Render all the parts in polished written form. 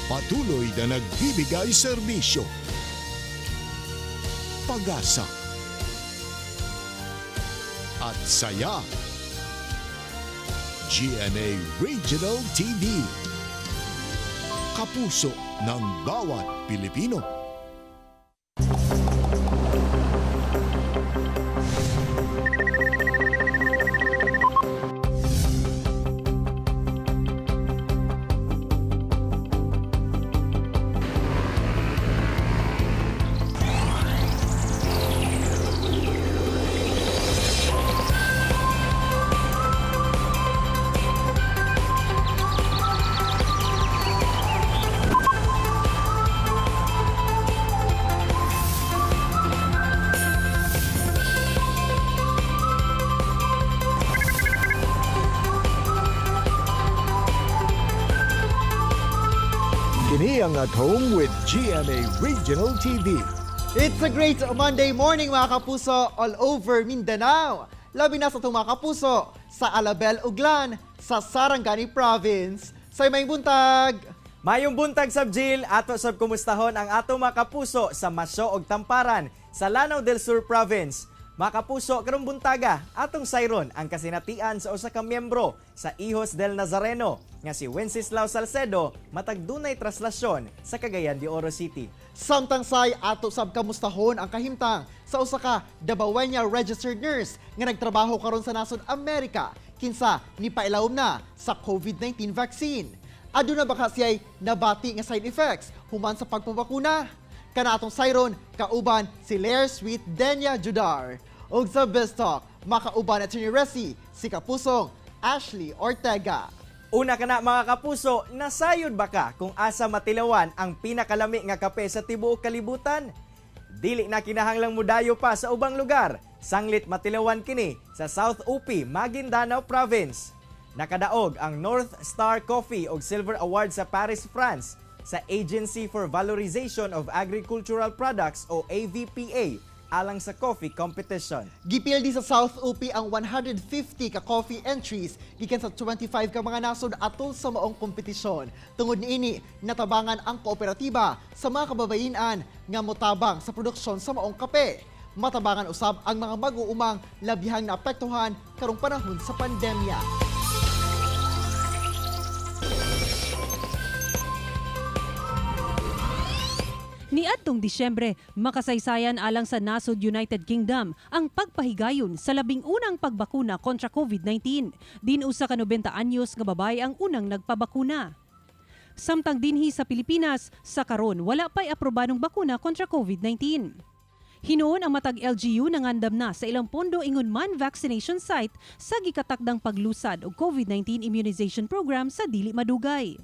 Patuloy na nagbibigay serbisyo, pag-asa, at saya. GMA Regional TV. Kapuso ng bawat Pilipino. Kini ang At Home with GMA Regional TV. It's a great Monday morning, mga kapuso, all over Mindanao. Labi na sa itong mga kapuso sa Alabel, Uglan, sa Sarangani Province. Sa may buntag! Mayong buntag sab, Jill, ato sab kumustahon ang ato mga kapuso sa Masyo og Tamparan sa Lanao del Sur Province. Mga kapuso, karong buntaga atong sayron ang kasinatian sa usa ka miyembro sa Hijos del Nazareno nga si Wenceslao Salcedo matag dunay traslasyon sa Cagayan de Oro City. Samtang say ato sab kamustahon ang kahimtang sa usa ka Dabaweña registered nurse nga nagtrabaho karon sa nasod Amerika kinsa nipailawom na sa COVID-19 vaccine. Aduna ba ka siya'y nabati nga side effects human sa pagpabakuna? Kana atong sayron kauban si Lair Sweet Denya Judar. Ug sa Biz Talk, makauban at Resi, si Kapusong Ashley Ortega. Una ka na, mga kapuso, nasayod ba ka kung asa matilawan ang pinakalami nga kape sa tibuok kalibutan? Dili na kinahanglang mudayo pa sa ubang lugar, sanglit matilawan kini sa South Upi, Maguindanao Province. Nakadaog ang North Star Coffee og Silver Award sa Paris, France sa Agency for Valorization of Agricultural Products o AVPA alang sa coffee competition. Gipildi sa South UP ang 150 ka coffee entries gikan sa 25 ka mga nasod atol sa maong kompetisyon. Tungod niini, natabangan ang kooperatiba sa mga kababayinan nga motabang sa produksyon sa maong kape. Matabangan usab ang mga mag-uumang labihang naapektuhan karong panahon sa pandemya. Niadtong Disyembre, makasaysayan alang sa nasod United Kingdom ang pagpahigayon sa 11 na pagbakuna kontra COVID-19. Din 1 ka 90 anyos nga babae ang unang nagpabakuna. Samtang dinhi sa Pilipinas, sa karon wala pa'y aprobadong bakuna kontra COVID-19. Hinuon ang matag LGU nangandam na sa ilang pondo ingon man vaccination site sa gikatakdang paglusad og COVID-19 immunization program sa dili madugay.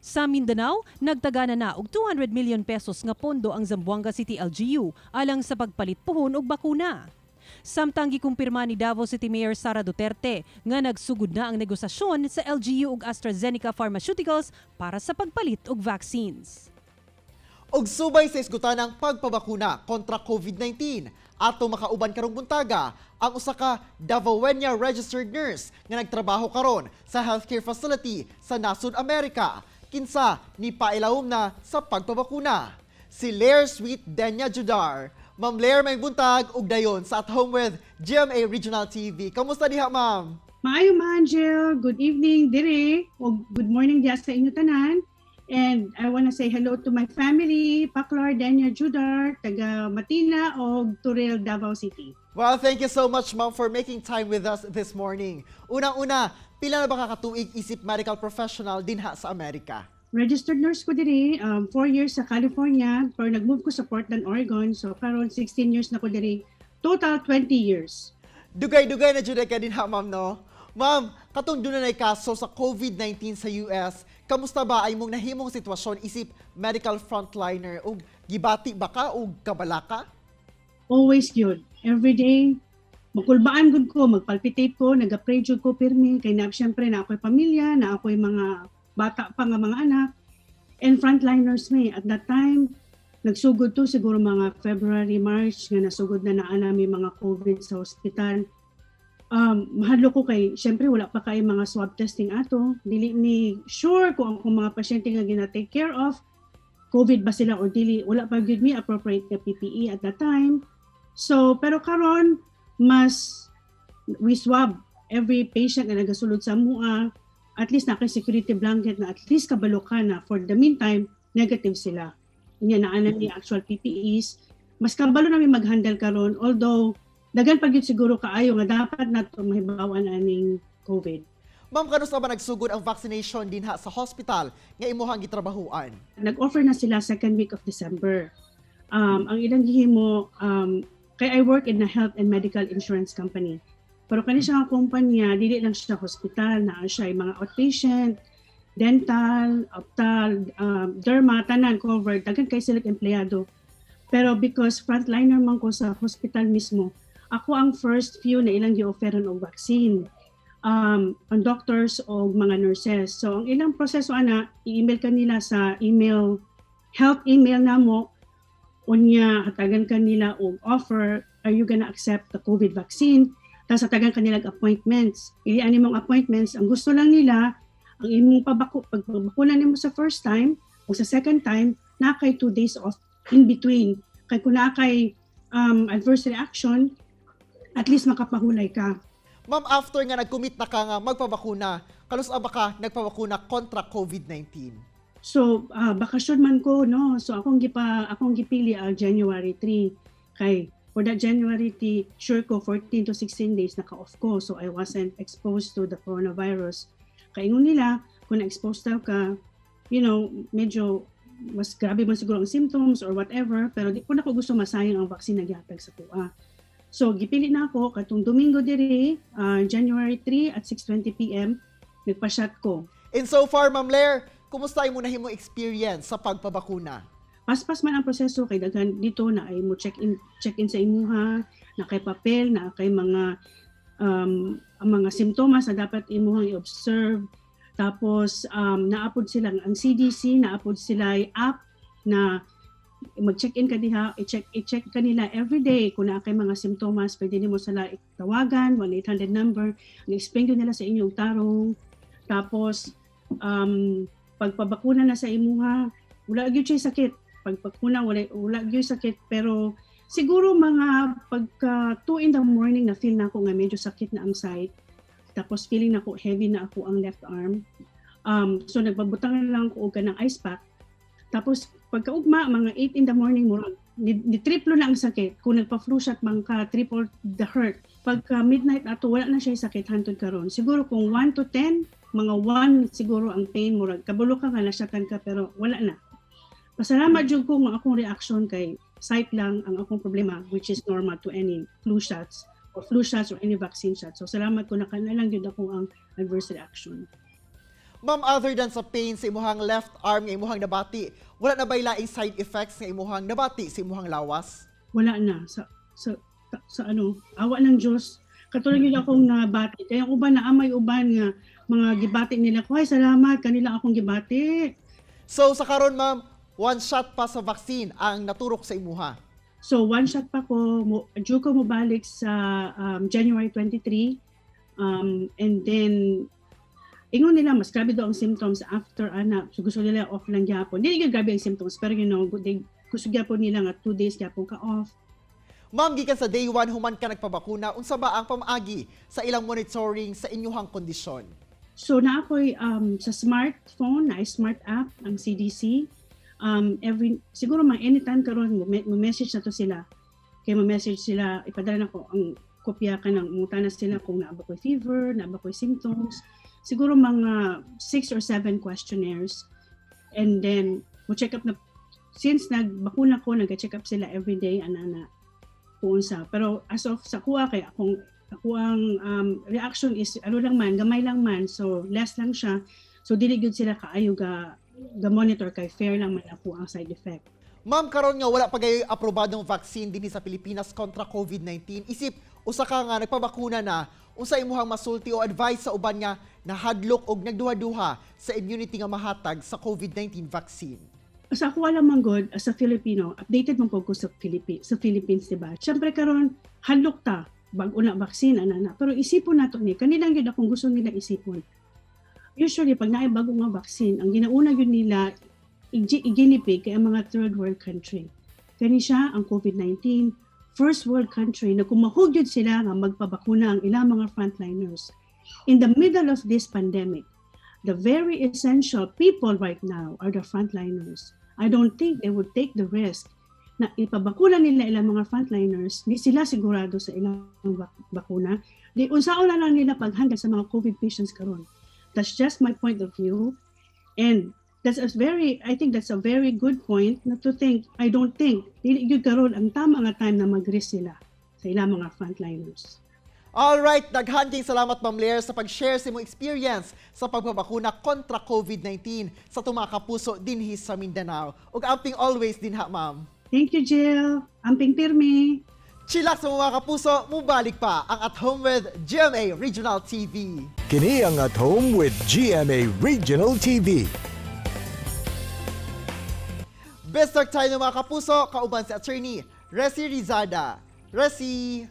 Sa Mindanao, nagtagana na og 200 million pesos nga pondo ang Zamboanga City LGU alang sa pagpalit puhon og bakuna. Samtang gikumpirma ni Davao City Mayor Sara Duterte nga nagsugod na ang negosasyon sa LGU ug AstraZeneca Pharmaceuticals para sa pagpalit og vaccines. Og subay sa isgutan ng pagpabakuna kontra COVID-19, ato makauban karong buntaga ang usa ka Davaoeña registered nurse nga nagtrabaho karon sa healthcare facility sa nasod Amerika kinsa ni pailawom na sa pagpabakuna. Si Lair Sweet Denya Judar. Ma'am Lair, may buntag ug dayon sa At Home with GMA Regional TV. Kamusta diha, ma'am? Maayo man, Jill. Good evening, dire. O good morning diya sa inyo tanan. And I wanna say hello to my family, Paklar Daniel Judar, taga Matina o Turil, Davao City. Well, thank you so much, ma'am, for making time with us this morning. Unang-una, pila na ba ka katuig isip medical professional dinha sa Amerika? Registered nurse ko dire, 4 years sa California, pero nag-move ko sa Portland, Oregon. So karon 16 years na ko dire. Total 20 years. Dugay-dugay na jud ka dinha, ma'am, no? Ma'am, katong dunay kaso sa COVID-19 sa US, kamusta ba ay mong nahimong sitwasyon isip medical frontliner ug gibati ba ka og kabalaka? Always good. Every day, makulbaan gud ko, magpalpitate ko, nagapray jud ko pirmi kay na syempre na ako'y pamilya, na ako'y mga bata pa nga mga anak and frontliners me at that time. Nagsugod to siguro mga February, March nga nasugod na naa nami mga COVID sa hospital. Mahadlok ko kay syempre wala pa kay mga swab testing ato. Dili mi sure kung ang mga pasyente nga gina-take care of, COVID ba sila or dili. Wala pa gyud mi appropriate nga PPE at that time. So pero karon mas we swab every patient nga nagasulod sa amua. At least naa kay security blanket na at least kabalo ka na for the meantime negative sila. Unya naa na ni actual PPEs. Mas kabalo na mi mag-handle karon, although daghan pa gyud siguro kaayo nga dapat nato mahibawan aning COVID. Ma'am, kanus-a ba nagsugod ang vaccination dinha sa hospital nga imuhang gitrabahuan? Nag-offer na sila second week of December. Ang ilang gihimo, kay I work in a health and medical insurance company. Pero kani siya nga kumpanya, dili lang siya hospital, naa siya yung mga outpatient, dental, optal, derma, tanan covered. Daghan kay sila empleyado. Pero because frontliner man ko sa hospital mismo, ako ang first few na ilang gi-offeran og vaccine. Ang doctors o mga nurses. So ang ilang proseso ana, i-email ka nila sa email, health email namo, unya hatagan ka nila og offer, are you gonna accept the COVID vaccine? Tapos hatagan ka nila og appointments. Ilian nimong appointments, ang gusto lang nila, ang imong pagbakuna nimo sa first time o sa second time, naa kay 2 days off in between. Kay kung naa kay adverse reaction, at least makapahulay ka. Ma'am, after nga nag-commit na ka nga magpabakuna, kanus-a ba ka nagpabakuna kontra COVID-19? So, bakasyon man ko, no? So, akong gipili ang January 3. Kay, for that January 3, sure ko, 14 to 16 days naka-off ko. So, I wasn't exposed to the coronavirus. Kay ingon nila, kung na-expose daw ka, medyo mas grabe man siguro ang symptoms or whatever, pero di po na ko gusto masayang ang vaccine na gihatag sa akoa. So, gipili na ako, katong Domingo diri, January 3 at 6:20 p.m., nagpa-shot ko. And so far, Ma'am Lair, kumusta imo nahimo experience sa pagpabakuna? Paspas man ang proseso kay daghan dito na ay mo check in sa imuha, na kay papel, na kay mga ang mga simptomas na dapat imuhang i-observe. Tapos naa pod sila ang CDC, naa pod sila app na mag-check-in ka diha, i-check kanila every day kung naa kay mga simptomas, pwede nimo sila tawagan, 1-800 number, i-explain gyud nila sa inyong tarong. Tapos pagpabakuna na sa imuha, wala gyud siya sakit. Pagpakuna, wala gyud sakit, pero siguro mga pagka 2 in the morning na feel na ako nga medyo sakit na ang site. Tapos feeling na ko heavy na ako ang left arm. So nagpabutang lang ko og kanang ice pack. Tapos pagkaugma, mga 8 in the morning, murag ni triplo na ang sakit. Kung nagpa-flu shot man ka, triple the hurt. Pagka midnight ato, wala na siya sakit hantod karon. Siguro kung 1 to 10, mga 1 siguro ang pain, murag kabalo ka nga nasyatan ka, pero wala na. Pasalamat jud ko nga akong reaction kay site lang ang akong problema, which is normal to any flu shots or any vaccine shot. So salamat ko na lang gyud ako ang adverse reaction. Ma'am, other than sa pain sa imuhang left arm nga imuhang nabati, wala na ba laing side effects nga imuhang nabati sa imuhang lawas? Wala na sa ano, awa ng Diyos. Katulad yun akong nabati. Kaya ang uban na amay uban nga mga gibati nila ko, "Ay, salamat kanila akong gibati." So sa karon, ma'am, one shot pa sa vaccine ang naturok sa imuha. So one shot pa ko, due ko mobalik sa January 23. And then ingon nila mas grabe daw ang symptoms after ana. So gusto nila off lang gyapon. Dili gyud grabe ang symptoms, pero gusto gyapon nila nga 2 days gyapon ka off. Ma'am, gikan sa day 1 human ka nagpabakuna, unsa ba ang pamaagi sa ilang monitoring sa inyuhang kondisyon? So naa ko'y sa smartphone, na smart app ang CDC. Every siguro mga anytime karon mo message na to sila. Kay mo message sila, ipadala na ko ang kopya ka ng mutana sila kung naa ba ko'y fever, naa ba ko'y symptoms. Siguro mga six or seven questionnaires. And then mo check up na since nagbakuna ko, nag-check up sila every day ana-ana kung unsa. Pero as of sa kuha kay ako ang reaction is ano lang man, gamay lang man, so less lang siya. So dili gyud sila kaayo ga monitor kay fair lang man ako ang side effect. Ma'am, karon nga wala pa gayoy aprobadong vaccine dinhi sa Pilipinas kontra COVID-19. Isip usa ka nga nagpabakuna na, unsa imuhang masulti o advice sa uban nga nahadlok og nagduha-duha sa immunity nga mahatag sa COVID-19 vaccine? Sa ako alam man gud, as a Filipino, updated man pud ko sa Philippines, di ba? Syempre karon hadlok ta. Bag-o na vaccine ana na. Pero isipon nato ni kanilang gyud akong gusto nila isipon. Usually pag naay bago nga vaccine, ang ginauna gyud nila i-guinea pig kay ang mga third world country. Kani siya ang COVID-19, first world country na kumahog gyud sila nga magpabakuna ang ilang mga frontliners. In the middle of this pandemic, the very essential people right now are the frontliners. I don't think they would take the risk na ipabakuna nila ilang mga frontliners, di sila sigurado sa ilang bakuna. Di unsaon na lang nila paghandle sa mga COVID patients karon. That's just my point of view. And that's a very, I think that's a very good point na to think, I don't think, dili gyud karon ang tama nga time na mag-risk sila sa ilang mga frontliners. Alright, daghan kayong salamat, Ma'am Blair, sa pag-share sa imong experience sa pagpabakuna kontra COVID-19 sa atong mga kapuso dinhi sa Mindanao. Ug amping always dinha, ma'am. Thank you, Jill. Amping pirmi. Chillax sa mga kapuso, mubalik pa ang At Home with GMA Regional TV. Kini ang At Home with GMA Regional TV. Best talk tayo ng mga kapuso, kauban si Attorney Resi Rizada. Resi!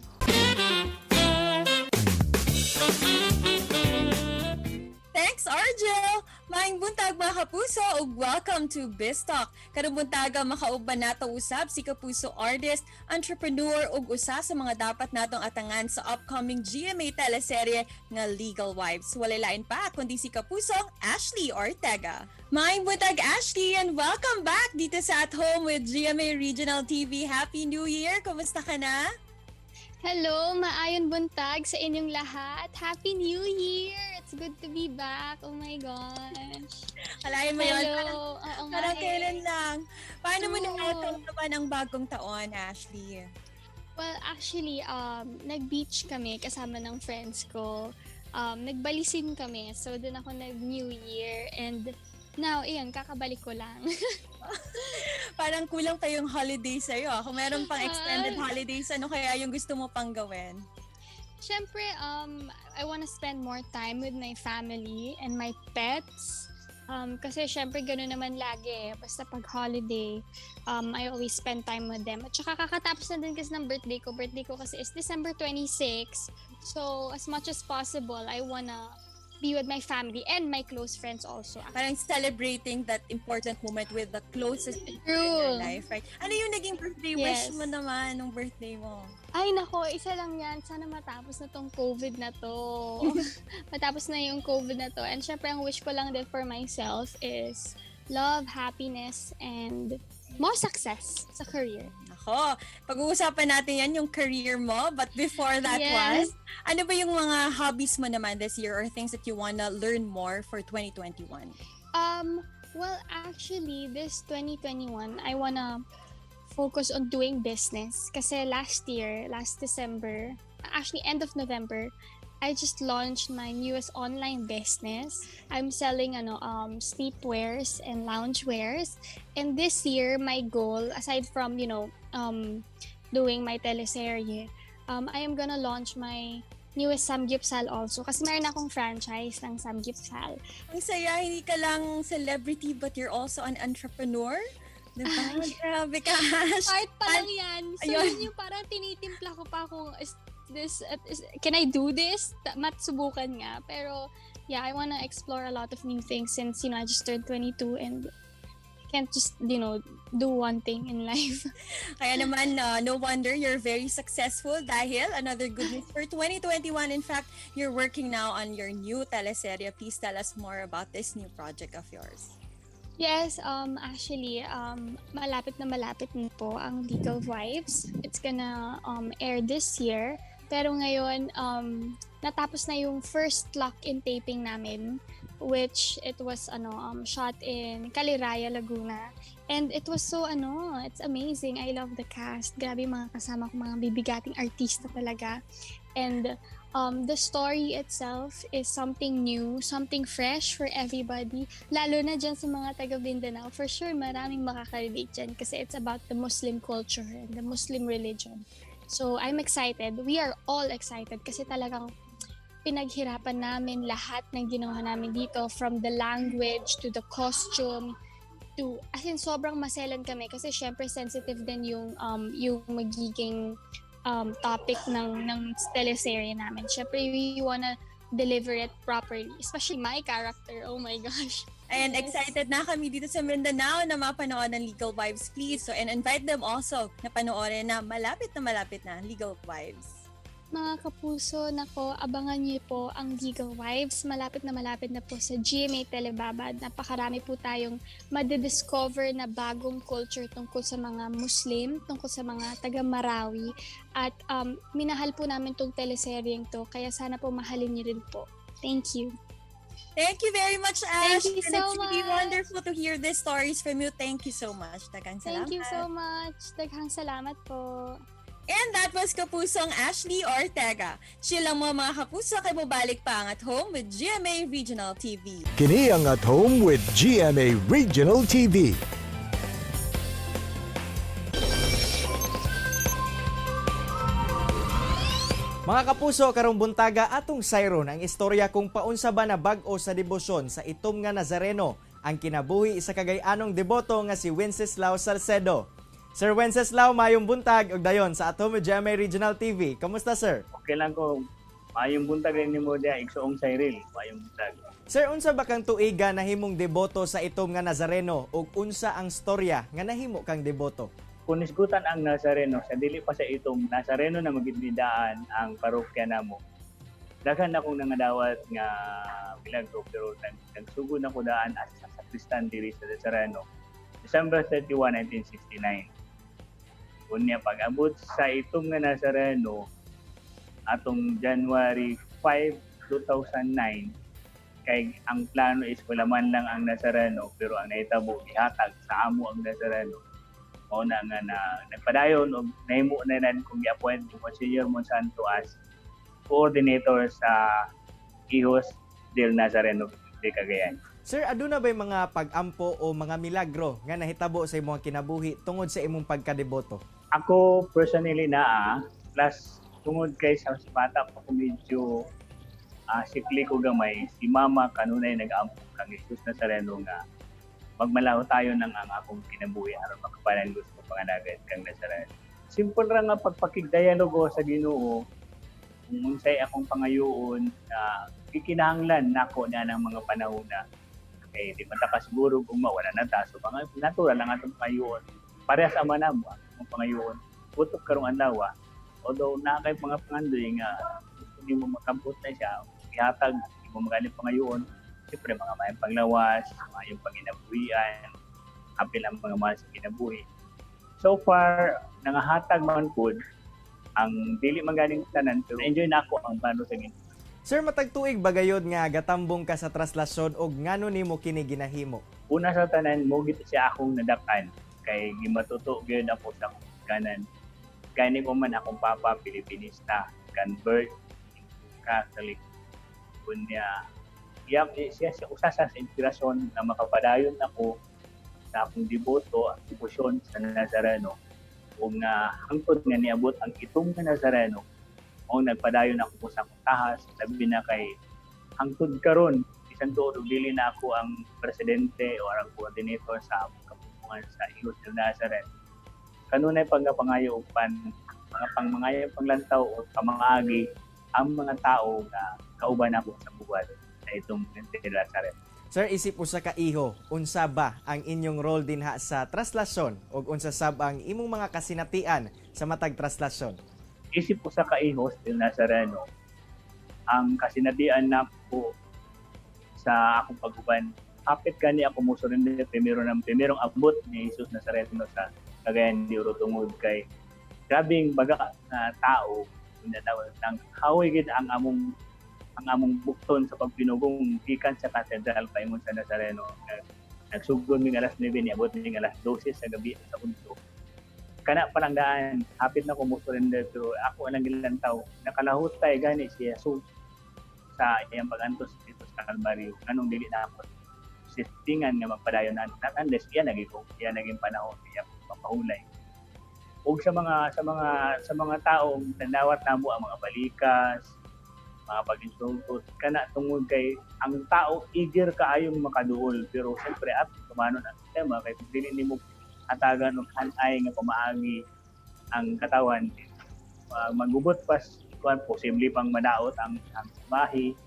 Thanks, Argel! Maayong buntag, mga kapuso, ug welcome to BizTalk. Karong buntaga, makauban nato usab si kapuso artist, entrepreneur ug usa sa mga dapat natong atangan sa upcoming GMA teleserye nga Legal Wives. Walay lain pa kundi si kapusong Ashley Ortega. Maayong buntag, Ashley, and welcome back dito sa At Home with GMA Regional TV. Happy New Year! Kumusta ka na? Hello, maayon buntag sa inyong lahat. Happy New Year! It's good to be back. Oh my gosh. Kalahin mo yun? Parang, Hello. Oo nga parang eh. kailan lang. Paano mo True. na-welcome naman ang bagong taon, Ashley? Well, actually, nag-beach kami kasama ng friends ko. Nagbalisin kami. So, doon ako nag-New Year. And now, iyan, kakabalik ko lang. Parang kulang pa yung holiday sa'yo, ah. Kung meron pang extended Ah. holidays, ano kaya yung gusto mo pang gawin? Siyempre, I wanna spend more time with my family and my pets. Kasi syempre, gano'n naman lagi eh. Basta pag holiday, I always spend time with them. At saka kakatapos na din kasi ng birthday ko. Birthday ko kasi is December 26. So, as much as possible, I wanna be with my family and my close friends also. Parang celebrating that important moment with the closest people in your True. life, right? Ano yung naging birthday wish Yes. mo naman nung birthday mo? Ay, nako, isa lang yan. Sana matapos na tong COVID na to. Matapos na yung COVID na to. And syempre, ang wish ko lang din for myself is love, happiness, and more success sa career. Ako, pag-uusapan natin yan, yung career mo. But before that Yes. was, ano ba yung mga hobbies mo naman this year or things that you wanna learn more for 2021? Well, actually, this 2021, I wanna focus on doing business. Kasi last year, last December, actually end of November, I just launched my newest online business. I'm selling ano sleepwears and loungewears. And this year, my goal, aside from, doing my teleserye, I am gonna launch my newest Samgyupsal also. Kasi meron akong franchise ng Samgyupsal. Ang saya, hindi ka lang celebrity but you're also an entrepreneur. Diba? Grabe ka, Ash. Part pa lang yan. So, Ayun. yun yung parang tinitimpla ko pa kung can I do this? Matsubukan nga. Pero, yeah, I wanna explore a lot of new things since I just turned 22 and can't just do one thing in life. Kaya naman, no wonder you're very successful dahil another good news for 2021. In fact, you're working now on your new teleserye. Please tell us more about this new project of yours. Yes, actually, malapit na po ang Legal Wives. It's gonna air this year. Pero ngayon, natapos na yung first lock-in taping namin, which it was ano shot in Caliraya, Laguna. And it was so ano, it's amazing. I love the cast. Grabe yung mga kasama ko, mga bibigating artista talaga. And the story itself is something new, something fresh for everybody. Lalo na dyan sa mga taga Mindanao. For sure, maraming makaka-relate dyan kasi it's about the Muslim culture and the Muslim religion. So, I'm excited. We are all excited kasi talagang pinaghirapan namin lahat ng ginawa namin dito, from the language to the costume to, as in, sobrang maselan kami kasi syempre sensitive din yung magiging topic ng teleserye namin. Syempre, we wanna deliver it properly. Especially my character. Oh my gosh. And Yes. excited na kami dito sa Mindanao na mapanood ng Legal Wives, please. So, and invite them also na panoorin na malapit na Legal Wives. Mga kapuso, nako, abangan niyo po ang Legal Wives. Malapit na po sa GMA Telebabad. Napakarami po tayong madidiscover na bagong culture tungkol sa mga Muslim, tungkol sa mga taga Marawi. At minahal po namin tong teleseryeng to, kaya sana po mahalin niyo rin po. Thank you. Thank you very much, Ash. Thank you And so it's really much. Wonderful to hear these stories from you. Thank you so much. Daghang salamat. Thank you so much. Daghang salamat po. And that was Kapusong Ashley Ortega. Chill lang mo, mga kapuso, kay mobalik pa ang At Home with GMA Regional TV. Kini ang At Home with GMA Regional TV. Mga kapuso, karong buntaga atong sayron ang istorya kung paunsa ba na bag-o sa debosyon sa itom nga Nazareno ang kinabuhi sa Cagayanong deboto nga si Wenceslao Salcedo. Sir Wenceslao, mayong buntag ug dayon sa At Home with GMA Regional TV. Kamusta, sir? Okay lang ko. Mayong buntag rin nimo diya, igsoong Cyril. Mayong buntag. Sir, unsa ba kang tuiga nahimong deboto sa itom nga Nazareno ug unsa ang storya nga nahimo kang deboto? Kung nisgutan ang Nazareno, sa dili pa sa itong Nazareno na magidnidaan ang parokya namo. Daghan akong nangadawat nga milagro, pero nagsugod ako daan as sa sakristan diri sa Nazareno. December 31, 1969. Unya pag-abot sa itom nga Nazareno atong January 5, 2009, kay ang plano is wala man lang ang Nazareno, pero ang nahitabo, gihatag sa amo ang Nazareno. Mao na nga na nagpadayon og nahimo na nan kung gi-appoint ni Monsignor Monsanto as coordinator sa Hijos del Nazareno de Cagayan. Sir, aduna ba'y mga pag-ampo o mga milagro nga nahitabo sa imong kinabuhi tungod sa imong pagkadeboto? Ako personally naa, plus tungod kay sa bata pa ko medyo sikli ko gamay, si mama kanunay nag-ampo kang Jesus Nazareno nga magmalaho tayo ng ang akong kinabuhi aron makapanangos ko panganagad kang Nazareno. Simple ra nga pagpakigdialogo sa Ginoo kung unsay akong pangayoon na gikinahanglan nako na ng mga panahon na kay di man ta kasiguro kung mawala na ta, so mga natural lang atong pangayoon, parehas ama namo ang pangayoon utok karong adlaw. Although naa kay mga pangandoy nga gusto nimo makabot na siya, ihatag imo magaling pangayoon, siyempre mga maayong panglawas, maayong panginabuhian, apil ang mga mahal sa kinabuhi. So far nangahatag man pud ang dili man galing tanan, pero enjoy na ako ang plano sa Ginoo. Sir, matag tuig ba gayod nga gatambong ka sa traslasyon og ngano nimo kini ginahimo? Una sa tanan, mo gid siya akong nadakan kay gimatuto gyud ako sa kanan. Gani ko man akong papa Pilipinista, convert into Catholic. Kunya iya siya siya usa sa inspirasyon na makapadayon ako sa akong deboto at debosyon sa Nazareno ug nga hangtod nga niabot ang itom nga Nazareno o nagpadayon ako sa akong tahas, labi na kay hangtod karon bisan tuod og dili na ako ang presidente o ang coordinator sa among kapupungan sa Hijos del Nazareth. Kanunay pag pangayo og pan mga pangmangayo panglantaw o pamaagi ang mga tao nga kauban ako sa buhat sa itong del Nazareth. Sir, isip usa ka iho, unsa ba ang inyong role dinha sa traslasyon ug unsa sab ang imong mga kasinatian sa matag traslasyon? Isip usa ka Hijos del Nazareno, ang kasinatian nako sa akong pag-uban, hapit gani ako mo surrender primero ng primerong abot ni Jesus Nazareno sa Cagayan de Oro, tungod kay grabing baga na tao na nang hawi gid ang among bukton sa pagpinugong gikan sa katedral paingon sa Nazareno. Nagsugod mig alas 9, niabot mig alas 12 sa gabi sa udto. Kana pa lang daan, hapit na ko mo surrender, pero ako lang gilantaw, nakalahutay gani si Jesus sa iyang pag-antos dito sa Kalbaryo, nganong dili na ako sistingan nga magpadayon na, not unless iya naging ko iya naging panahon iya mapahulay. Ug sa mga taong nadawat namo ang mga balikas, mga pag-insulto kana, tungod kay ang tao eager kaayong makaduol, pero siyempre at tumanon ang sistema kay kung dili nimo hatagan og hanay nga pamaagi ang katawan. Magubot pas kuan, posible pang madaot ang bahi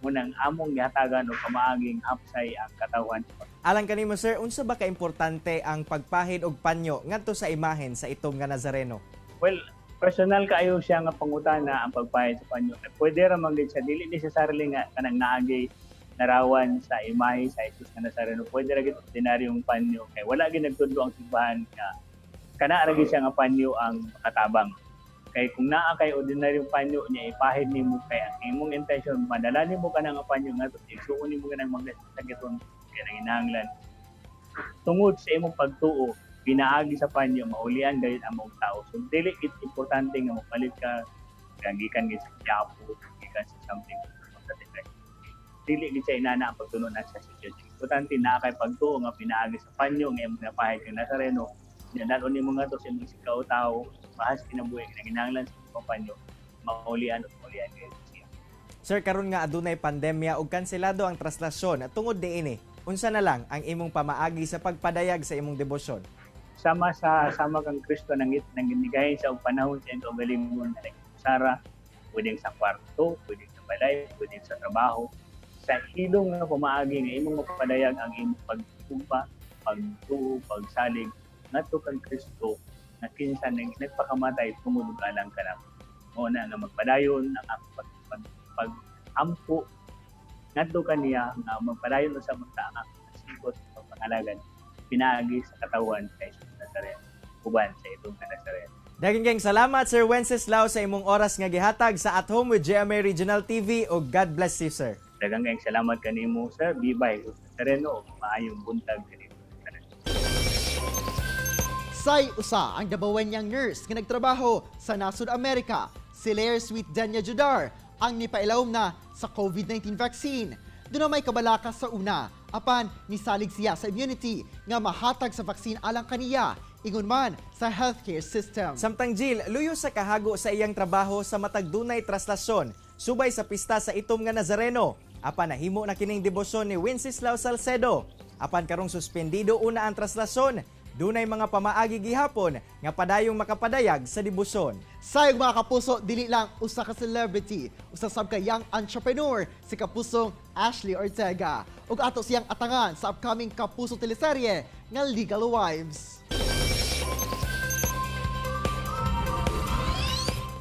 munang among gihatagan og pamaaging hapsay ang katawhan. Alang kanimo, sir, unsa ba kaimportante ang pagpahid og panyo ngadto sa imahen sa itom nga Nazareno? Well, personal kaayo siya nga pangutana ang pagpahid sa panyo. Eh, pwede ra man gid siya, dili necessarily nga kanang naagay larawan sa imahe sa Jesus nga Nazareno. Pwede ra gid ordinaryong panyo kay wala gid nagtudlo ang simbahan nga kana ra gid siya nga panyo ang makatabang. Kay kung naa kay ordinaryong panyo niya ipahid nimo, kay ang imong intention madala nimo kana nga panyo ngadto igsuon nimo kanang magsakiton, kay nanginahanglan tungod sa imong pagtuo pinaagi sa panyo maulian gayud ang maong tao. So dili it importante nga mopalit ka gikan gid sa Quiapo, gikan sa something of that effect. Dili gid siya inana ang pagtuno na sa church. Importante naa kay pagtuo nga pinaagi sa panyo nga imong napahid kang Nazareno nya dal-on nimo ngadto sa imong tao bahas kinabuhi nga nanginahanglan sa imong panyo, maulian ug maulian gayud siya. Sir, karon nga adunay pandemya ug kanselado ang traslasyon tungod niini, unsa na lang ang imong pamaagi sa pagpadayag sa imong debosyon? Sama kang Kristo nang ginigahin sa og panahon sa iyang kaugalingon nga nag-usara, pwedeng sa kwarto, pwedeng sa balay, pwedeng sa trabaho, sa hilong nga pamaagi nga imong mapadayag ang imong pagtumpa, pagtuo, pagsalig ngadto kang Kristo na kinsa nagpakamatay tungod ug alang kanamo. Mao na nga magpadayon ang akong pag-ampo ngadto kaniya, nga magpadayon sa mga ang akong pagsikot, pagpangalagan pinaagi sa katawan sa Jesus Nazareno uban sa itom nga Nazareno. Daghang kayong salamat, Sir Wenceslao, sa imong oras nga gihatag sa At Home with GMA Regional TV ug God bless you, sir. Daghang kayong salamat kanimo, sir. Viva Jesus Nazareno ug maayong buntag kanimo. Say usa ang Dabawenyang nurse nga nagtrabaho sa nasod Amerika, si Lair Sweet Dania Judar, ang nipailawom na sa COVID-19 vaccine. Doon may kabalaka sa una, apan nisalig siya sa immunity nga mahatag sa vaccine alang kaniya, ingon man sa healthcare system. Samtang Jill, luyo sa kahago sa iyang trabaho sa matag dunay traslasyon, subay sa pista sa itom nga Nazareno. Apan nahimo na kining debosyon ni Wenceslao Salcedo. Apan karong suspendido una ang traslasyon, dunay mga pamaagi gihapon nga padayong makapadayag sa debosyon. Sayong mga kapuso, dili lang usa ka celebrity, usa sab ka young entrepreneur si Kapusong Ashley Ortega. Ug ato siyang atangan sa upcoming Kapuso teleserye nga Legal Wives.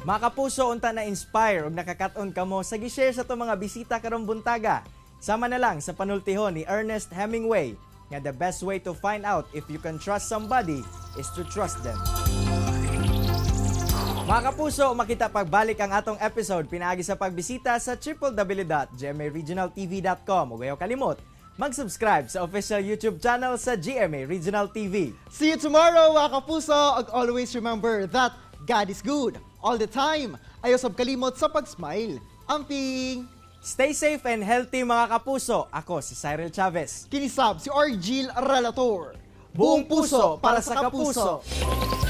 Mga kapuso, unta na inspire ug nakakat-on kamo sa gi-share sa atong mga bisita karong buntaga. Sama na lang sa panultihon ni Ernest Hemingway nga the best way to find out if you can trust somebody is to trust them. Mga kapuso, makita pagbalik ang atong episode pinaagi sa pagbisita sa www.gmaregionaltv.com ug ayaw kalimot mag-subscribe sa official YouTube channel sa GMA Regional TV. See you tomorrow, mga kapuso! Ug always remember that God is good all the time. Ayaw sab kalimot sa pag-smile. Amping! Stay safe and healthy, mga kapuso. Ako si Cyril Chavez. Kinisab si Argil Relator. Buong puso para sa kapuso. Kapuso.